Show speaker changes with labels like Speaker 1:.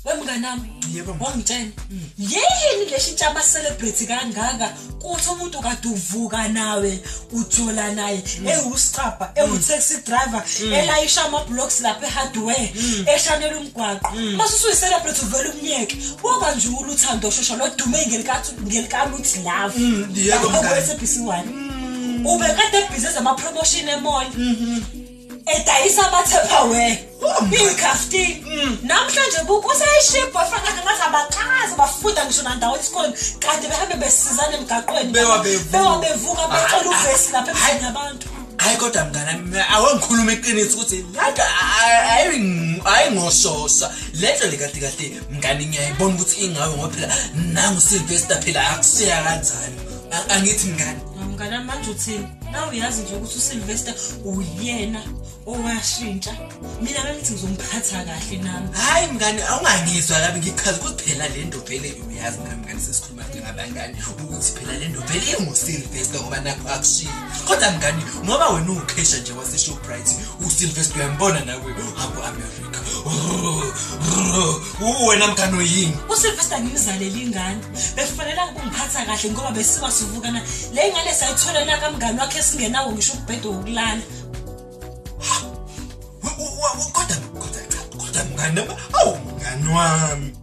Speaker 1: Wemnganami.
Speaker 2: Yebo, mngani.
Speaker 1: Wangitshela. Yini leshintsha ama celebrity kangaka? Kuthi umuntu kade uvuka nawe, ujola naye, ewuscabha, ewu taxi driver, elayisha ama blocks lapha ehardware, eshanela umgwaqo. Mase usuyi celebrity uvela umnyeke. Buka nje uLuthando Shosha lodume ngelikathi ngelikaluthi love.
Speaker 2: Yebo, mngani.
Speaker 1: SABC 1. Ube kade busy zama promotion emall. Edayisa ama-Tupperware, iy'khaftini. Namhlanje buka useyishiye boyfriend yakhe, ngathi abakaze bafunda ngisho nandawo esikoleni, kade behambe besizana emgaqweni.
Speaker 2: Bewa bevuka.
Speaker 1: Bewa bevuka, becela uvesi lapha
Speaker 2: Hayi.
Speaker 1: emzini yabantu.
Speaker 2: Hayi kodwa mngani, awongikhuluma iqiniso ukuthi lento ayingoshosha lento le. Kahle kahle mngani, ngiyayibona ukuthi ingawe, ngoba phela nangu Sylvester phela akushiya kanjani. Angithi mngani?
Speaker 1: Mngani, manje uthini? Na uyazi nje ukuthi uSylvester uyena owashintsha. Mina ngangithi ngizomphatha kahle nami.
Speaker 2: Hayi mngani, awungangizwa kabi. Ngichaza ukuthi phela le nto vele, uyazi mngani, mngani, sesikhuluma njengabangani ukuthi phela le nto vele inguSylvester, ngoba nakho akushiyi. Kodwa mngani, ngoba wena uwukhesha nje wase-Shoprite, uSylvester uyambona nawe habo America wena mngani uyini?
Speaker 1: USylvester ngimzalele ingane, bekufanele ukungiphatha kahle ngoba besiwa sivukana. Le ngane sayithola nakamngani wakhe esingenawo ngisho umbhede wokulala.
Speaker 2: Kodwa kodwa cha, kodwa mngani, awu mngani wami.